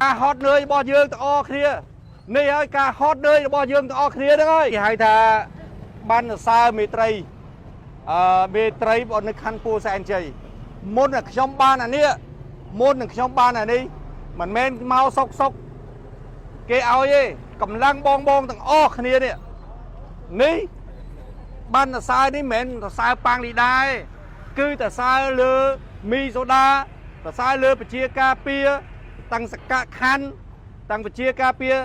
ការហត់នឿយរបស់យើងទាំងអស់គ្នានេះហើយការហត់នឿយរបស់យើងទាំងអស់គ្នាហ្នឹងហើយគេហៅថាបានសរសើរមេត្រីមេត្រីបងនៅខណ្ឌពោធិ៍សែនជ័យមុននឹងខ្ញុំបានអានេះមុននឹងខ្ញុំបានអានេះមិនមែនមកសុកសុកគេឲ្យទេកម្លាំងបងបងទាំងអស់គ្នានេះនេះបានសរសើរនេះមិនមែនសរសើរប៉ាងលីដាទេគឺសរសើរលើមីសូដាសរសើរលើប្រជាការពារតាំងសកខណ្ឌតាំងប្រជាការពារ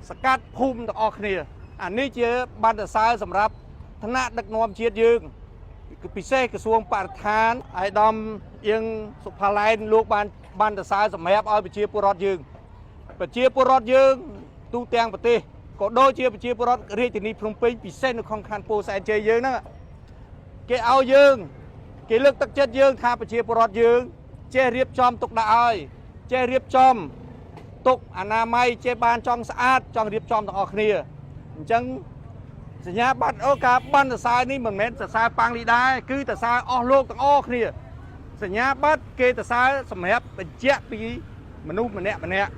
សកាត់ភូមិទាំងអស់គ្នាអានេះជាបានសរសើរសម្រាប់ថ្នាក់ដឹកនាំជាតិយើង ពិសេសក្រសួងបរិស្ថានអាយដាមអៀងសុផាឡែនលោកបានបានសរសើរសម្រាប់ឲ្យប្រជាពលរដ្ឋយើងប្រជាពលរដ្ឋយើងទូទាំងប្រទេសក៏ដូចជាប្រជាពលរដ្ឋរាជធានីភ្នំពេញពិសេសនៅក្នុងខណ្ឌពោធិ៍សែនជ័យយើងហ្នឹងគេឲ្យយើងគេលើកទឹកចិត្តយើងថាប្រជាពលរដ្ឋយើងចេះរៀបចំទុកដាក់ឲ្យចេះរៀបចំទុកអនាម័យចេះបានចង់ស្អាតចង់រៀបចំទាំងអស់គ្នាអញ្ចឹង សញ្ញាបត្រអូការបានសរសើរនេះមិនមែនសរសើរប៉ាងលីដែរគឺសរសើរអស់លោកទាំងអស់គ្នាសញ្ញាបត្រគេសរសើរសម្រាប់បញ្ជាក់ពីមនុស្សម្នាក់ម្នាក់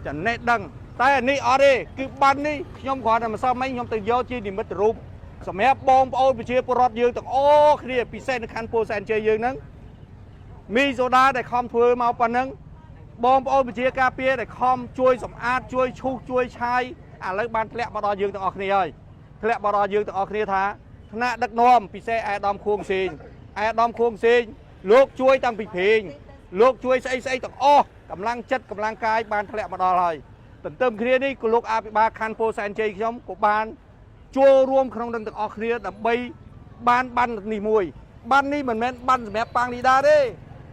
ចំណេះដឹងតែអានេះអត់ទេគឺបាននេះខ្ញុំគ្រាន់តែម្សិលមិញខ្ញុំទៅយកជានិមិត្តរូបសម្រាប់បងប្អូនប្រជាពលរដ្ឋយើងទាំងអស់គ្នាពិសេសនៅខណ្ឌពោធិ៍សែនជ័យយើងហ្នឹងមីសូដាដែលខំធ្វើមកប៉ុណ្ណឹងបងប្អូនប្រជាការពារដែលខំជួយសម្អាតជួយឈូសជួយឆាយឥឡូវបានធ្លាក់មកដល់យើងទាំងអស់គ្នាហើយ ធ្លាក់បរយើងទាំងអស់គ្នាថាថ្នាក់ដឹកនាំពិសេសអាយដាមខួងសេងអាយដាមខួងសេងលោកជួយតាំងពីព្រេងលោកជួយស្អីស្អីទាំងអស់កម្លាំងចិត្តកម្លាំងកាយបានធ្លាក់មកដល់ហើយទន្ទឹមគ្នានេះក៏លោកអភិបាលខណ្ឌពោធិ៍សែនជ័យខ្ញុំក៏បានចូលរួមក្នុងនឹងទាំងអស់គ្នាដើម្បីបានបាននេះមួយបាននេះមិនមែនបានសម្រាប់ប៉ាងលីដាទេ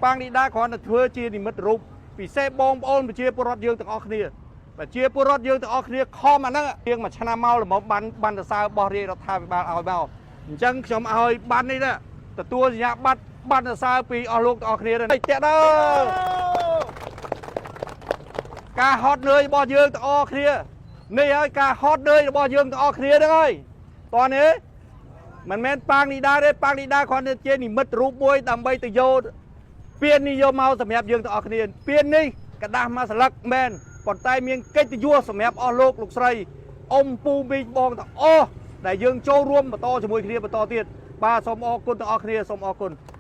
ប៉ាងលីដាគ្រាន់តែធ្វើជានិមិត្តរូបពិសេសបងប្អូនប្រជាពលរដ្ឋយើងទាំងអស់គ្នា ប្រជាពលរដ្ឋយើងទាំងអស់គ្នាខំអាហ្នឹងជាងមួយឆ្នាំមកល្មមបានបានសរសើរបោះរាជរដ្ឋាភិបាលឲ្យមកអញ្ចឹងខ្ញុំឲ្យបាននេះដែរទទួលសញ្ញាបត្របានសរសើរពីអស់លោកទាំងអស់គ្នាដែរតាក់ដល់ការហត់នឿយរបស់យើងទាំងអស់គ្នានេះហើយការហត់នឿយរបស់យើងទាំងអស់គ្នាហ្នឹងហើយតោះនេះមិនមែនប៉ាងនេះដែរទេប៉ាងនេះដែរគ្រាន់តែជានិមិត្តរូបមួយដើម្បីទៅយក ពៀននេះយកមកសម្រាប់យើងទាំងអស់គ្នាពៀននេះกระดาษមកស្លឹកមែនប៉ុន្តែមានកិត្តិយសសម្រាប់អស់លោកលោកស្រីអ៊ំពូមីងបងទាំងអស់ដែលយើងចូលរួមបន្តជាមួយគ្នាបន្តទៀតបាទសូមអរគុណទាំងអស់គ្នាសូមអរគុណ។